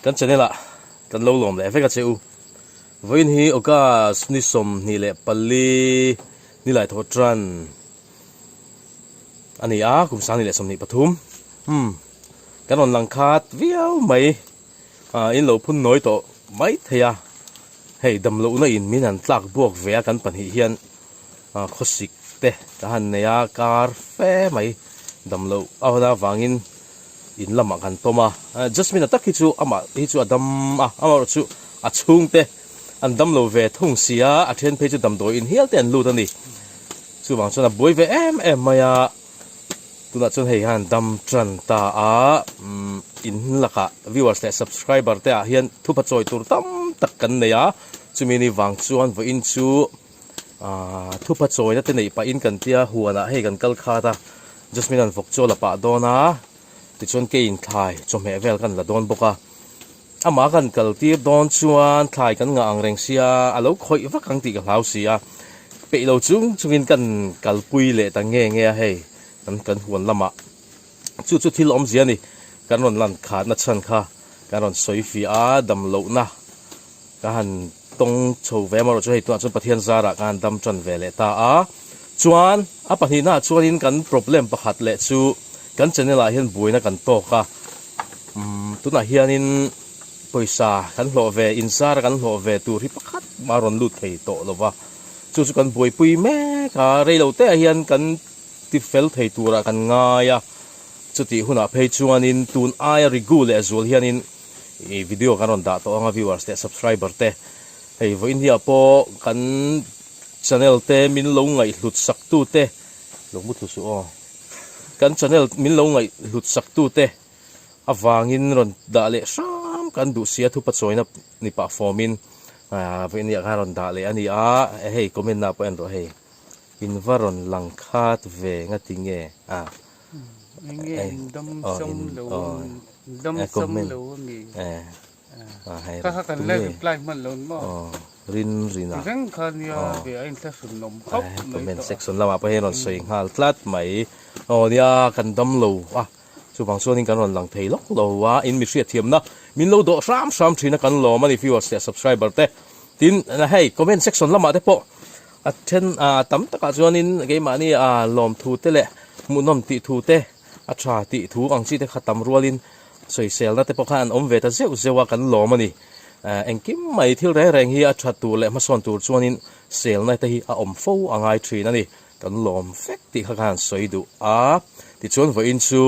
Kan channel ah kan lo lawm leh vek a che u. Vawiin hi August ni 24 ni lai thawh tan a ni a, kum 2023. Umm kan rawn lang khat viau mai. Ah in lo phun nawi tawh mai thei a, hei damlohna in min han tlak buak ve a kan pahnih hian ah khawsik te ka han nei a kar fe mai damloh a hawn avangin in lamah kan tawm a, Jasmine-a tak hi chu amah hi chu a dam a, amaherawhchu a chhungte an damlo ve thung si a, a then phei chu damdawi in hial te an lut a ni. Chuvang chuan a buai ve em em mai a. Tunah chuan hei hian dam tan ta a, in lakah viewers leh subscriber te ah hian thupa chawi tur tam tak kan nei a, chumi ni vang chuan vawiin chu ahh thupa chawina te neih pahin kan tia huanah hei kan kal khat a, Jasmine an vawk chu a la pah dawn a, tichuan keiin thlai chawhmeh vel kan la dawn bawk a. Amah kan kal tir dawn chuan thlai kan ngah ang reng sia, a lo khawih vak ang tih ka hlau si a, peih lo chung chungin kan kalpui leh ta nge nge a hei, kan kan huan lamah chu chu thil awmzia a ni, kan rawn lan khatna chhan kha kan rawn sawi fiah a, dam lohna ka han tawng chho ve amaherawh chu hei tunah chuan Pathian zarah ka han dam tan ve leh ta a, chuan a pahnihnaah chuanin kan problem pakhat leh chu kan channel ah hian buaina kan tawk a. Umm tunah hianin pawisa kan hlawh ve inzara kan hlawh ve tur hi pakhat mah a rawn lut thei tawh lo va, chu chu kan buaipui mek a, reilo te ah hian kan ti fel thei turah kan ngai a, chutih hunah phei chuanin tun aia rigu leh zual hianin ih video kan rawn dah tawh ang a viewers leh subscriber te, hei vawiin hiah pawh kan channel te min lo ngaihhlut sak tu te lo mu thlu suh aw. Kan channel min lo ngaihhlut sak tu te avangin rawn dah leh hram kan duh sia thupa chawina ni pah fawmin vawiin ah khan rawn dah leh a ni a, hei comment ah pawh en rawh hei in va rawn lang khat ve nga ti nge a Enge in dam sam lo dam sam lo a mi. Kha kha kan la reply hman lo ni maw? Aw, rin rin a. Reng kha nia ve a inthlahrun awm khawp mai tawh a. Comment section lamah pawh hian rawn sawi nghal tlat mai. Aw nia kan dam lo a, chuvang chuanin kan rawn lang thei lawk lo a, in mi hriatthiamna min lo dawh hram hram thin a kan lawm a ni viewers leh subscriber te. Tin hei comment section lamah te pawh a then tam takah chuanin keimahni lawmthu te leh hmuhnawm tih thu te a tha tih thu ang chi te kha tam rualin Sawiselna te pawh khan an awm ve ta zeuh zeuh a, kan lawm a ni. Engkim mai thil reng reng hi a tha tur leh hmasawn tur chuanin selna te hi a awm fo a ngai thin a ni. Kan lawm vek tih kha khan sawi duh a. Tichuan vawiin chu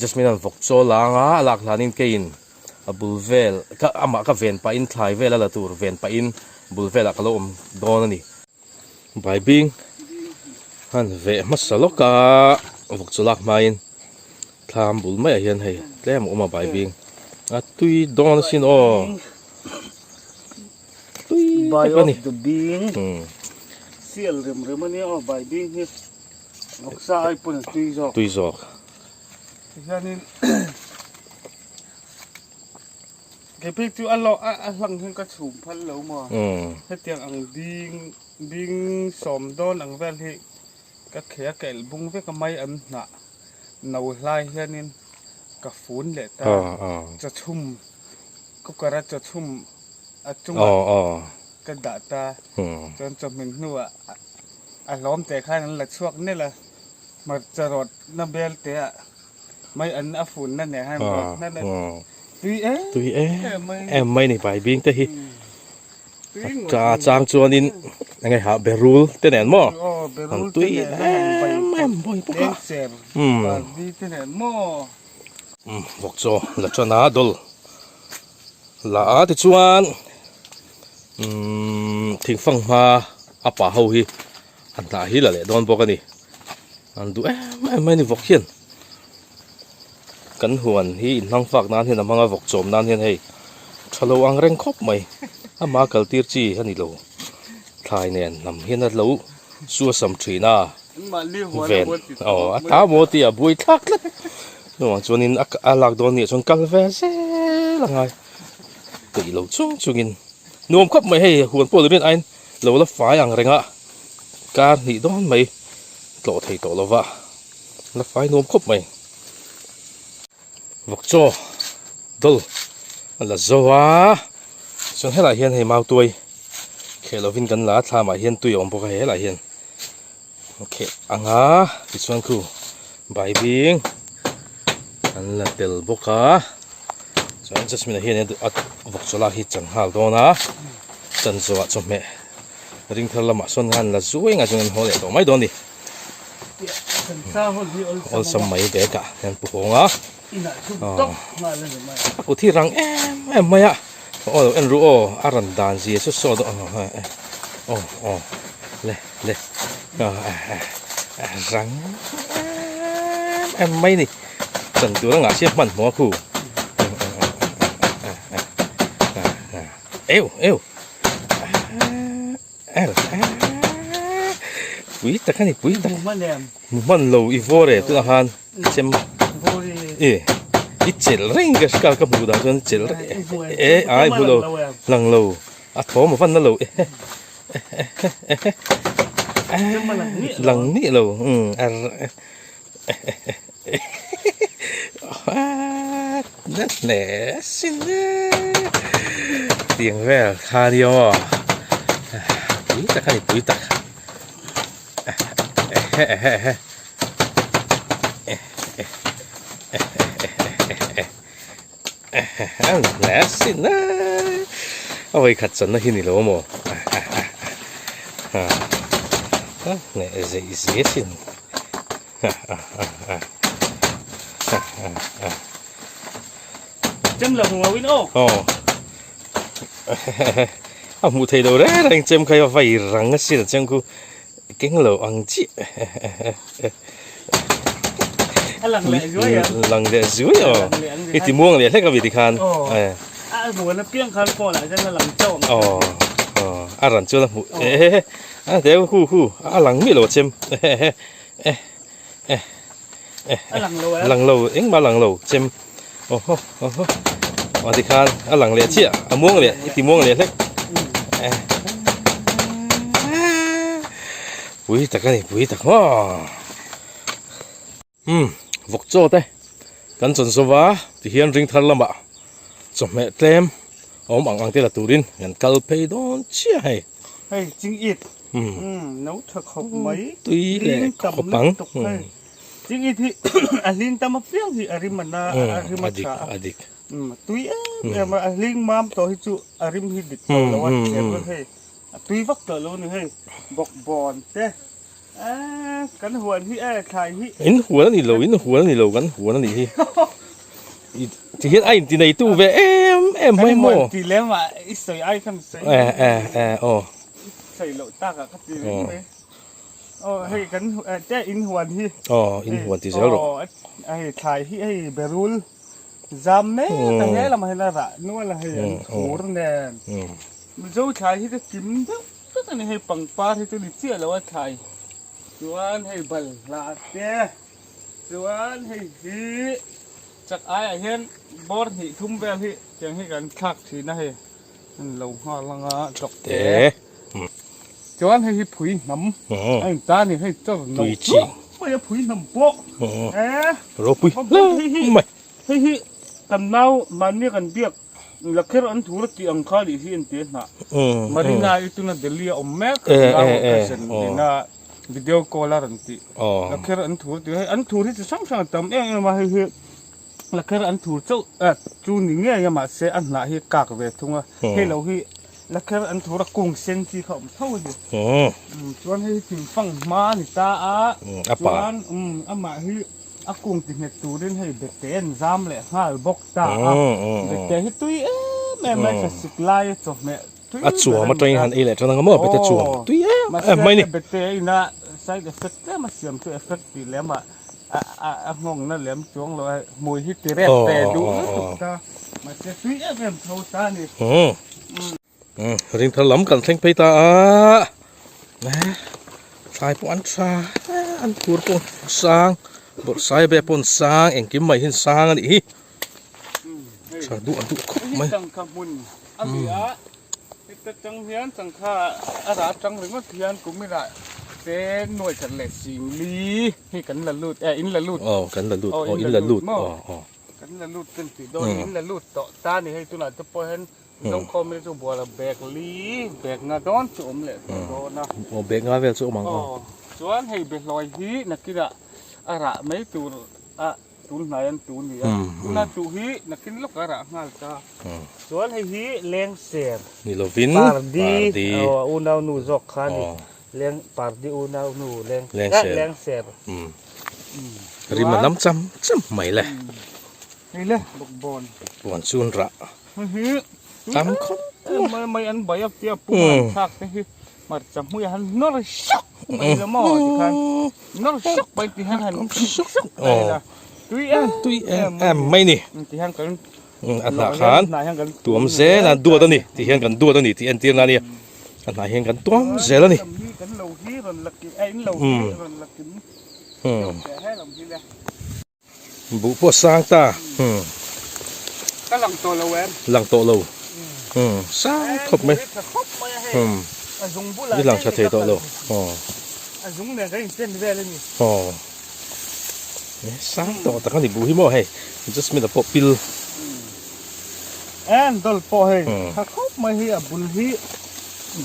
Jasmine an vawk chaw lang a, a lak hlanin keiin a bul vel ka amah ka ven pahin thlai vel a la tur ven pahin bul velah ka lo awm dawn a ni. Baibing han veh hmasa lawk a vawk chu lak hmain thlam bul maiah hian hei tlem a awm a baibing a tui dawn asin aw tui tak a ni sial rem rem a nia aw baibing hi vawksa ai pawn a tui zawk tui zawk tihianin Kei chu a lawh a hlang hian ka chhum phal lo maw? Hetiang ang ding ding sawm dawn ang vel hi ka kheh a ka elh bung vek a mai an hnah no hlai hianin ka fun leh ta chawchhum cooker a chawchhum a chungah ka dah ta chuan chawhmeh hnuah a hlawm teh khan an la chhuak nelh a hmarcha rawt na bel te ah. Mai an a fun na nen han rawt na na tui em tui em em mai ni bai bing te hi a chang chuanin enge ha berul te nen maw berul tui em em bawih bawk a pardi te nen maw vawk chaw la tana dol la a tichuan thingfang hma a pa ho hi a hnah hi la leh dawn bawk a ni an duh em em mai a ni vawk hian kan huan hi inhmang fak nan hian a hmang a vawk chawm nan hian hei tha lo ang reng khawp mai ama kal tir chi a ni lo thlai nen hnam hian a lo suasam thin a ven aw a ta maw tih a buai thlak tlat chuvang chuanin a lak dawn nih chuan kal ve zel a ngai peih lo chung chungin nuam khawp mai hei huan pawh lo rin aiin. Lo la fai ang reng a, kar hnih dawn mai tlawh thei tawh lo va, la fai nuam khawp mai. Vawk chaw dawl. A la zo a, chuan helaiah hian hei mautuai kheh lovin kan la a, thlamah hian tui a awm bawk a helaiah hian kheh ang a, tichuan khu baibing an la tel bawk a, chuan jasmine ah hian a vawk chaw lak hi chan nghal dawn a, chan zawhah chawhmeh ring thar lamah sawn khan la zuai ang a chuan an haw leh tawh mai dawn a ni. Awlsam mai bag ah hian pu hawng a. A kut hi rang em em mai a aw lo en ru aw a ran dan zia chu saw dawn aw aw le le a rang em em mai ni chan tur a ngah chiah hmanhmawh a khu eu eu. Pui tak a ni pui tak hmu hman lo i vawr e tunah khan chem e i chelh reng ka hria ka hmuh dan chuan chelh reng e ai hmu lo lang lo a thawm a van na lo e lang nih lo Na hle sin e tiang vel kha nia aw pui tak a ni pui tak a hle sin e a vawikhat channa hi ni lo maw a hle zeih zia sin. Chem lo hmu in aw. Aw. A hmuh theih lo reng reng chem kha vai rang a sin chem khu keng lo ang chi. A lang leh zuai a. Lang leh zuai aw. I ti muang leh hlek a mi ti khan. A hmuh na piang khan phone ah hian a lang chauh ang. Aw. A ran chuan a hmuh. A deu hu hu a lang miah lo a chem eh eh eh eh A lang lo eh. Lang lo engmah a lang lo chem aw haw aw haw aw tikhan a lang leh chiah a muang leh i ti muang leh hlek eh pui tak a ni pui tak maw. Umm vawk chaw te kan chawn zova tihian ring thar lamah chawhmeh tlem a awm ang ang te la turin kan kal phei dawn chiah hei. Hei ching it umm no tha khawp mai tui leh khawp ang hei ching it hi a hling tam apiang hi a rim a na a rim a tha a dik umm tui em em a a hling mam tawh hi chu a rim hi dik tawh lo a thlem hei a tui vak tawh lo a ni hei bawkbawn te. Eee kan huan hi e thlai hi. In huan a ni lo, in huan a ni lo, kan huan a nih hi. Ti hian a inti neitu ve em em mai maw. Kan huan ti lem ah i sawi ai khan sawi. E e e aw. I sawi loh tak ah ka ti reng mai. Aw hei kan te in huan hi. Aw in huan ti zel rawh. Aw hei thlai hi hei berul zam mek a he lamah hian a rah nual a hei an thur nen. Mizo thlai hi chu kim deuh. Tak a ni hei pangpar hi chu ni chiah lo a thlai chuan hei balhla te chuan hei hi chak aiah hian bawr hnih thum vel hi tiang hi kan thlak thin a hei an lo nghal anga chawk te chuan hei hi phui hnam a in ta ni hei chaw no mai a phui hnam pawh e ropui mai hei hi kan nau mahni kan biak Lakher an thur a tih ang kha nih hi an ti a hnah. Marina i tuna Delhi a awm mek a nau a cousin nena video call a rawn tih. Lakher an thur tih hei an thur hi chi hrang hrang a tam em em a hei hi Lakher an thur chauh chu ni ngei a mahse a hnah hi kak ve thung a hei lo hi Lakher an thur a kung sen chi kha a awm tho a ni. Chuan hei hi thingfang hma a ni ta a chuan amah hi A kung ti nghet turin hei bete an zam leh nghal bawk ta a, bete hi tui em em mai thlasik lai a chawhmeh tui A chuam atangin han ei leh tan anga maw bete chuam tui em em mai ni. Mahse bete ina side effect tlem a siam chu effect tih lem ah a nghawng na lem chuang lo a hmui hi ti rep ve duh lutuk ta mahse tui em em tho ta ni. Ring thar lam kan thleng phei ta a thlai pawh an tha an thur pawh sang bawrhsai vel pawh an sang engkim mai hian sang a nih hi tha duh a duh khawp mai. Changkha hmun a ni a heta tang hian changkha a rah atang ringawt hian kuminah te nuai khat leh sing li hi kan la lut eh in la lut aw kan la lut aw in la lut aw aw. Kan la lut kan tih dawn in la lut tawh ta ni hei tunah te pawh hian Zongkhawm hi chu bual a bag li bag nga dawn chu awm leh tawh dawn a. Aw bag nga vel chu awm ang aw. Aw chuan hei behlawi hi nakinah a rah mai tur a tun hnai an tu ni a. Tuna tuh hi nakin lawk a rah nghal ta. Chuan hei hi lengser. Ni lovin pardi aw unau nu zawk kha a ni. Leng pardi unau nu leng lengser. Rim a nam cham cham mai le. Hei le bawkbawn. Bawkbawn chu an rah. Tam khawp mai mai an bai a tia pum an thlak te hi hmarcha hmui han nawr suk mai la maw tikhan nawr suk mai ti hian han suk mai la tui em tui em em mai ni ti hian kan a hnah khan tuam zel a duat a ni ti hian kan duat a ni tih entir na ania a hnah hian kan tuam zel a ni kan lo hi rawn la kim a in lo hi rawn la kim he lam hi le Buh pawh a sang ta. Umm. Ka lang tawh lo em? Lang tawh lo. Umm. Sang khawp mai. Tha khawp mai a hei. Umm. A zung bulah I lang tha thei tawh lo. Aw. A zung nen kan inchen vel a ni. Aw. Sang tawh tak a ni buh hi maw hei. Jasmine a pawh pil. En dawlh pawh hei tha khawp mai hi a bul hi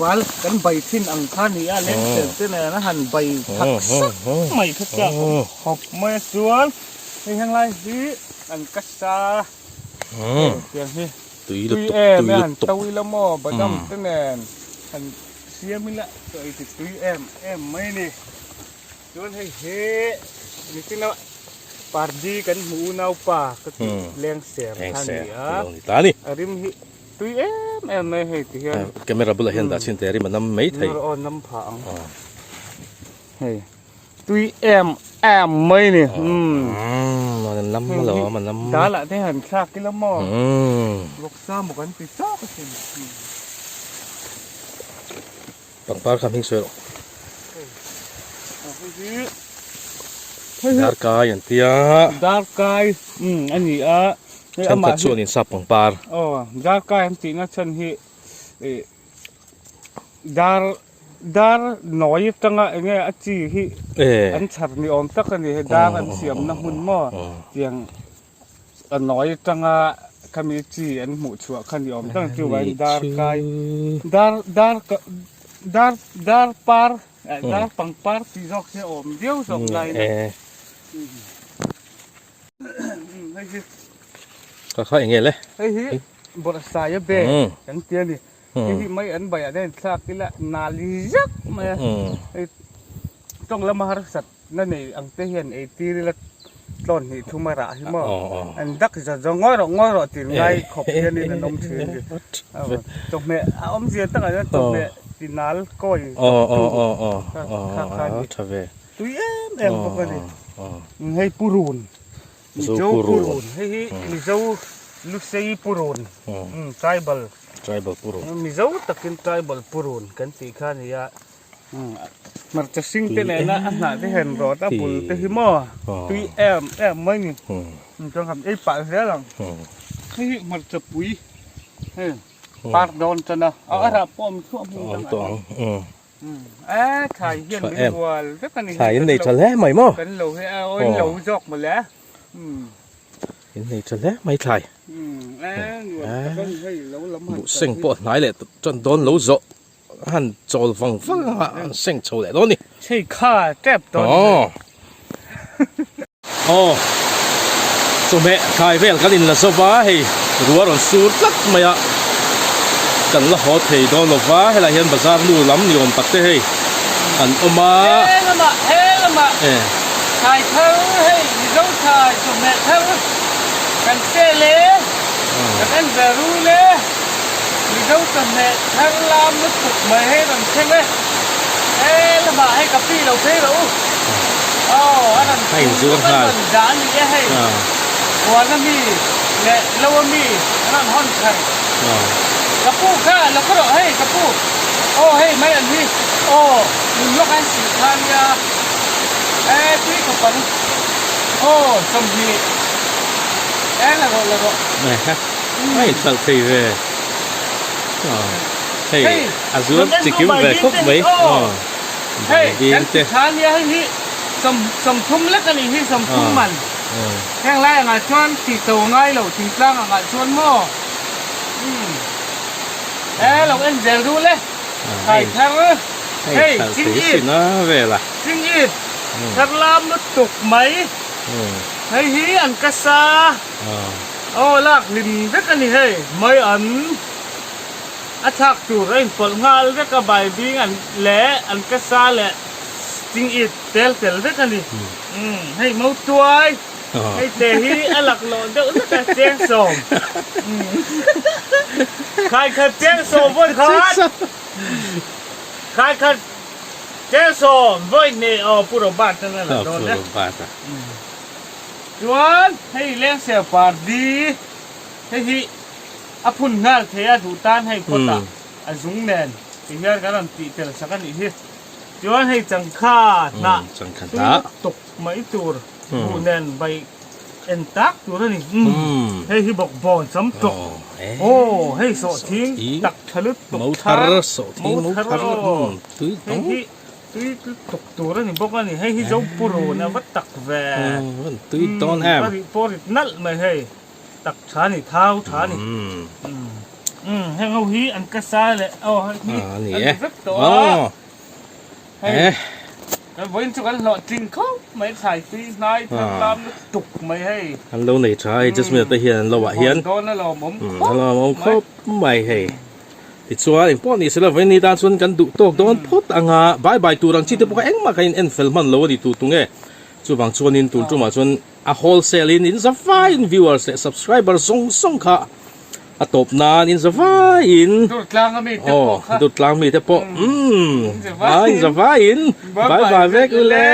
bal kan bai thin ang kha ni a lengser te nen a han bai thak sak mai kha chak awm khawp mai a chuan hei heng lai hi an ka sa tiang hi tui tui em a han to ila maw badam te nen han siam ila chaw ei ti tui em em mai ni. Chuan hei hi nichina pardi kan hmu unaupa ka tih lengser kha a ni a, a rim hi tui em em mai hei ti hian. Camera bulah hian dah chhin teh a rim a nam mai thei. Aw nam phah ang. Hei tui em em mai ni. Umm a nam lo a nam. Dal ah te han thlak ila maw. Vawksa maw kan ti chawk asin. Pangpar kha hming sawi rawh. Darkai an tia. Darkai um a ni a. Thenkhat chuan in sap pangpar. Aw darkai an tihna chhan hi ih dar dar nawi atanga enge a chi hi an chhar ni awm tak a ni hei dar an siamna hmun maw tiang A nawi atanga khami chi an hmuh chhuah kha ni awm tak chu vain dar kai dar dar dar dar par dar pangpar tih zawk hi a awm viau zawk lai na hei hi ka kha enge le hei hi bawrhsaia be kan ti a ni hei hi mai an baiah te thlak ila nali zak mai a hei tawng lama harsat Na nei ang te hian ei tir ila tlawn hnih thum a rah hi maw? An dak za zawng ngawi rawh ngawi rawh tih ngai khawp hianin an awm thin a ni. Chawhmeh a awmzia takah hian chawhmeh ti nal kawi tu kha kha a ni. Tui em em bawk a ni. Hei purun Mizo purun hei hi Mizo Lusei purun tribal Mizo takin tribal purun kan tih kha a ni a. Hmarcha hring te nena a hnah te hian rawt a bul te hi maw tui em em mai ni chuan kan ei pah zel ang hei hi hmarcha pui hei par dawn tan a a rah pawh awm thluah hmun dangah hian e thlai hian min hual vek a ni thlai in nei tha hle mai maw kan lo hi a aw in lo zawk mawle in nei tha hle mai thlai buh seng pawh a hnai leh tan dawn lo zawh. A han chawl vang vang a, a han seng chho leh dawn a ni. Chhei kha tep dawn a ni. Aw, chawhmeh thlai vel kan inla zo va, hei rua rawn sur tlat mai a, kan la haw thei dawn lo va, helaiah hian bazar nu lam ni awm tak te hei an awm a. He lamah, he lamah thlai thar hei Mizo thlai chawhmeh thar kan sel e, kan en ve rul e. Mizo chawhmeh thar lam lutuk mai hei rawn thleng e. He lamah hei ka pi lo phei rawh u. Aw a rawn phur a rawn dah a ni e hei. Huan a mi leh lo a mi an rawn hawn thar. Ka pu kha lo khaw rawh hei ka pu. Aw hei mai an hi. Aw nun lawk an silh kha nia. E tui khawp ang. Aw 20. E la rawh la rawh. A inhralh thei ve. Hei a zuar chi kim ve khawp mai. Hei kan ti tha nia hei hi 30 lek a nih hi 30 man. Heng lai angah chuan tih to ngai lo thingtlang angah chuan maw umm e lo en zel duh le khai thar hei ching it ching it thar lam lutuk mai hei hi an ka sa aw lak hlim vek a ni hei mai an a thlak tur a inpawlh nghal vek a baibing an leh an ka sa leh ching it tel tel vek a ni. Umm hei mautuai hei te hi a laklawh deuh hlek a chengsawm khai khat chengsawm vawi khat khai khat chengsawm vawi hnih aw Pu Robert an a la dawn e chuan hei lengser pardi hei hi a phun nghal thei a duh tan hei pot ah a zung nen ti hian kan rawn tih tel sak a nih hi. Chuan hei changkha hnah tui lutuk mai tur buh nen vai en tak tur a ni. Hei hi bawkbawn cham tawk. Aw hei sawhthing tak tha lutuk thar mo thar aw. Hei hi tui lutuk tur a ni bawk a ni. Hei hi Zopurun a va tak ve. A rih pawh rit nalh mai hei. Tak tha ni thau tha ni. Umm heng ho hi an ka sa leh aw hei hi an ni vek tawh a. Hei kan vawiin chu kan hlawh tling khawp mai thlai tui hnai thar lam lutuk mai hei. An lo nei tha hei Jasmine te hian an lo ah hian. Hawn dawn a lawmawm khawp mai. A lawmawm khawp mai hei. Tichuan engpawh ni sela vawiin ni tan chuan kan duh tawk dawn phawt ang a bye bye tur ang chi te pawh kha engmah kha in en fel hman lo a ni tu tunge chuvang chuanin tun tumah chuan A wholesale in in za vaiin viewers leh subscriber zawng zawng kha a tawp nan in za vaiin Durtlang a mi te pawh kha Durtlang mi te pawh umm a in za vaiin bye bye vek ule.